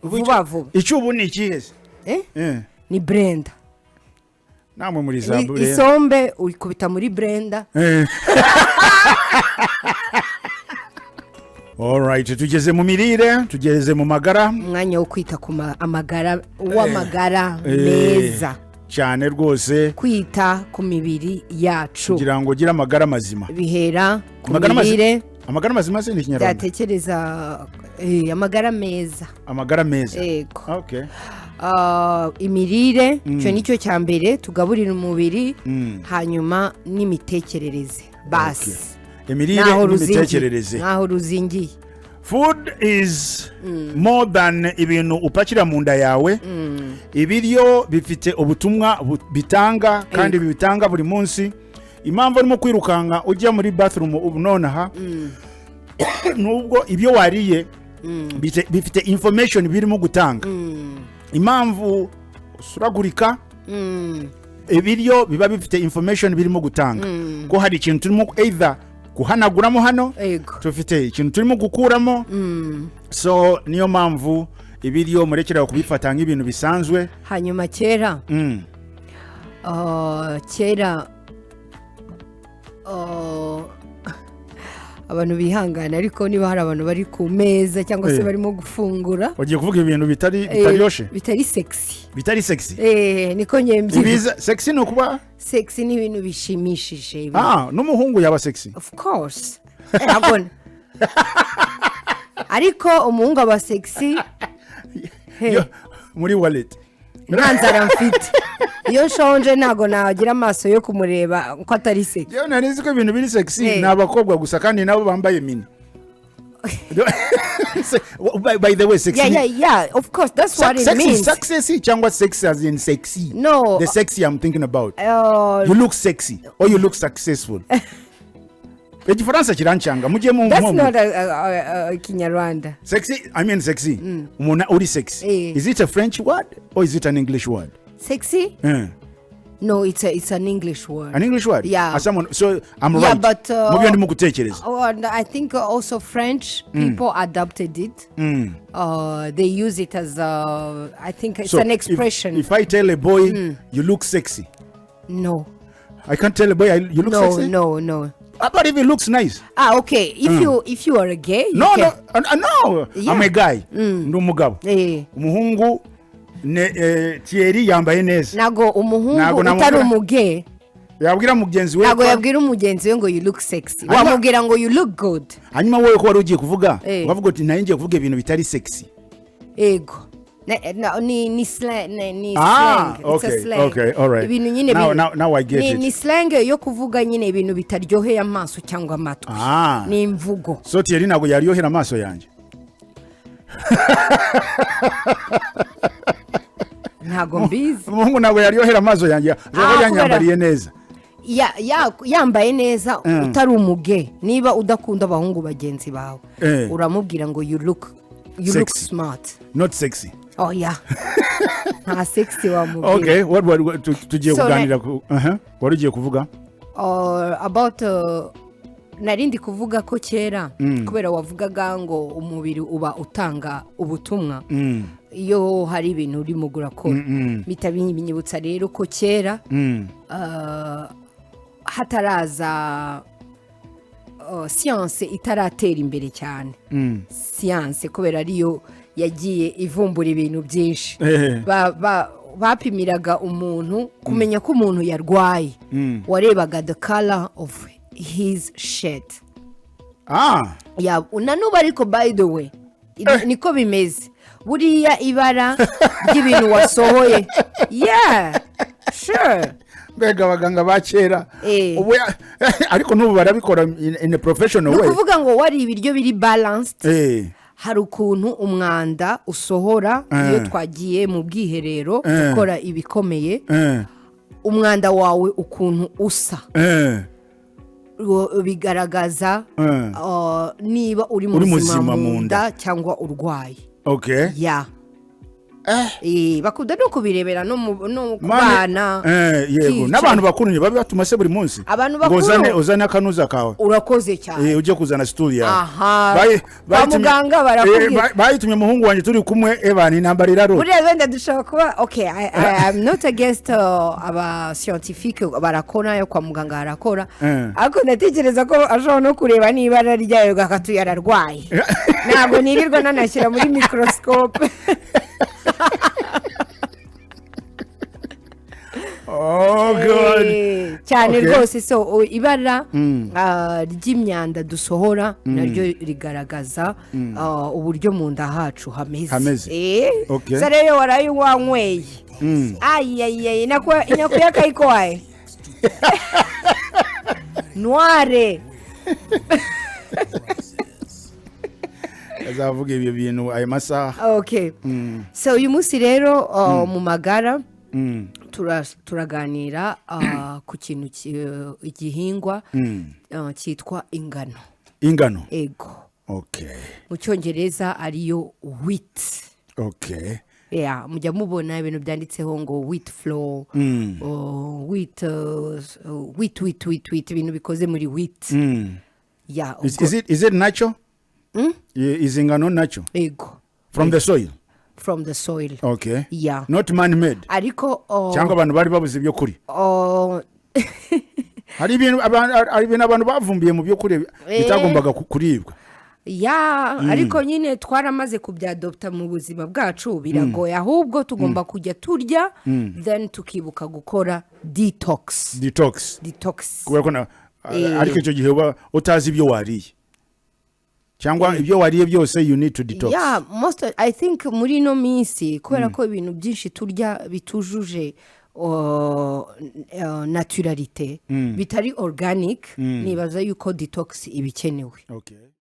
Vuba vuba. Icyo ubu ni ikihe se? Eh? Eh, ni blender. Namwe muri za blender. Isombe uyikubita muri blender. Eh. Alright, tugeze mu mirire, tugeze mu magara. Umwanya wo kwita ku amagara w'amagara Eh, meza. Cyane rwose. Kwita ku mibiri yacu. Kugira ngo ugire amagara mazima. Bihera ku Amagara mazima. mirire. Amagara mazima se ni Ikinyarwanda? Byatekereza amagara meza. Amagara meza. Yego. Okay. Ah, imirire, icyo nicyo cya mbere tugaburira umubiri, hanyuma n'imitekerereze basi. Imirire Naho ruzingiye. n'imitekerereze. Naho ruzingiye. Food is more than ibintu upakira mu nda yawe. Ibiryo bifite ubutumwa bitanga kandi bibitanga buri munsi. Impamvu urimo kwirukanka ujya muri bathroom ubu nonaha, nubwo ibyo wariye bifite information birimo gutanga. Impamvu usuragurika, ibiryo biba bifite information birimo gutanga ko hari ikintu turimo either guhanaguramo hano, tufite ikintu turimo gukuramo. So niyo mpamvu ibiryo murekeraho kubifata nk'ibintu bisanzwe. Hanyuma kera, kera, abantu bihangana, ariko niba hari abantu bari ku meza cyangwa se barimo gufungura, Ugiye kuvuga ibintu bitari bitaryoshe. Bitari sexy. Bitari sexy. Niko nyembyina. Ibiza sexy ni ukuba Sexy ni ibintu bishimishije, Ah, n'umuhungu yaba sexy? Of course. Ntabwo, ariko umuhungu aba sexy. Hey, Yo, muri wallet. Nta nzara mfite. Iyo nshonje ntabwo nagira amaso yo kumureba ko atari sexy. Yewe, nari nzi ko ibintu biri sexy ni abakobwa gusa, kandi nabo bambaye mini. By the way, sexy Yeah, of course, that's what it sexy means. Success cyangwa sexy as in sexy? No. The sexy I'm thinking about, you look sexy or you look successful. Igifaransa kirancanga, mujye mu That's not a Kinyarwanda. Sexy, I mean sexy, umuntu uri sexy. Is it a French word or is it an English word? Sexy? Eh. No, it's an English word. An English word? Yeah. As someone, so I'm Yeah, right but, mu byo ndimo gutekereza. Oh, and I think also French people adopted it. They use it as a, I think it's So an expression. If I tell a boy, "You look sexy"? No. I can't tell a boy, "You look No, sexy"? no. How about if he looks nice? Ah, okay. If you are a gay, you No. can. No. I'm a guy, ndi umugabo. Umuhungu ne Thierry yambaye neza. Ntago umuhungu Ntago utari umugay yabwira mugenzi we ntago yabwira umugenzi we ngo "You look sexy." Wamubwira ngo "You look good." Hanyuma wowe ko wari ugiye kuvuga, ukavuga uti nayo ngiye kuvuga ibintu bitari sexy. Ego. Ni slang, ni Ah, slang. It's a slang. Okay, all right. Ibintu nyine Now I get ni, it. Ni slang yo kuvuga nyine ibintu bitaryoheye amaso cyangwa amatwi. Ah. Ni imvugo. So Thierry ntabwo yaryohera amaso yanjye? Ntago mbizi. Umuhungu ntabwo yaryohera amaso yanjye? Ah, Ashobora kuba yanyambariye neza. Yambaye neza, utari umugay, niba udakunda abahungu bagenzi bawe, uramubwira ngo you look Sexy. smart." Not sexy. Oh yeah, nta sexy wamubwira. Okay, what tugiye So, kuganira ku aha wari ugiye kuvuga? About nari ndi kuvuga ko kera, kubera wavugaga ngo umubiri uba utanga ubutumwa iyo hari ibintu urimo urakora, mpita binyibutsa rero ko kera, hataraza siyanse, itaratera imbere cyane siyanse, kubera ariyo yagiye ivumbura ibintu byinshi, bapimiraga umuntu kumenya ko umuntu yarwaye, warebaga the color of his shirt. Ya, na n'ubu ariko, by the way, niko bimeze. Buriya ibara ry'ibintu wasohoye, yeah, sure. Mbega abaganga ba kera! Ubu ariko n'ubu barabikora in a professional Ni way. ukuvuga ngo wari ibiryo biri balanced, hari ukuntu umwanda usohora iyo twagiye mu bwiherero gukora ibikomeye, umwanda wawe ukuntu usa, bigaragaza niba uri Uri muzima muzima mu mu nda. nda cyangwa urwaye. Okay. Ya. Bakunda no kubirebera no ku bana. Yego. Kica. N'abantu bakuru ntibabibatuma se buri munsi Abantu ngo bakuru- uzane akanuza kawe? Urakoze cyane. Ujye kuzana stool yawe. Aha. Kwa muganga barakubwira. Bayitumye umuhungu wanjye turi kumwe, ebana intambara irarura. Buriya wenda dushobora kuba, okay, I'm not against aba scientifique barakora, yo kwa muganga harakora, ariko ndatekereza ko ashobora no kureba n'ibara ryayo gakatu yararwaye. Ntabwo nirirwa nanashyira muri microscope. Oh God. Cyane rwose. So ibara ry'imyanda dusohora naryo rigaragaza uburyo mu nda hacu hameze. Hameze. So rero waraye wanyweye, ayiyayiyayi, inakuyaka ikowaye noire. Azavuga ibyo bintu ayo masaha. Okay, so uyu munsi rero mu magara turaganira ku kintu igihingwa cyitwa ingano. Ingano. Ego. Mu Cyongereza ariyo wheat. Yeah, mujya mubona ibintu byanditseho ngo wheat flour, wheat, wheat, wheat, wheat, wheat, ibintu bikoze muri wheat. Yeah. Is it natural? Izi ngano natural? Ego. From the soil? From the soil. Yeah. Not man made? Ariko Cyangwa abantu bari babuze ibyo kurya. Hari ibintu abantu bavumbiye mu byo kurya bitagombaga kuribwa. Yeah, ariko nyine twaramaze kubyadopta mu buzima bwacu, biragoye. Ahubwo tugomba kujya turya, then tukibuka gukora detox. Detox. Detox. Kubera ko na ariko icyo gihe uba utazi ibyo wariye cyangwa ibyo wariye byose, you need to detox. Yeah, most I think muri ino minsi, kubera ko ibintu byinshi turya bitujuje naturalité, bitari organic, nibaza yuko detox iba ikenewe.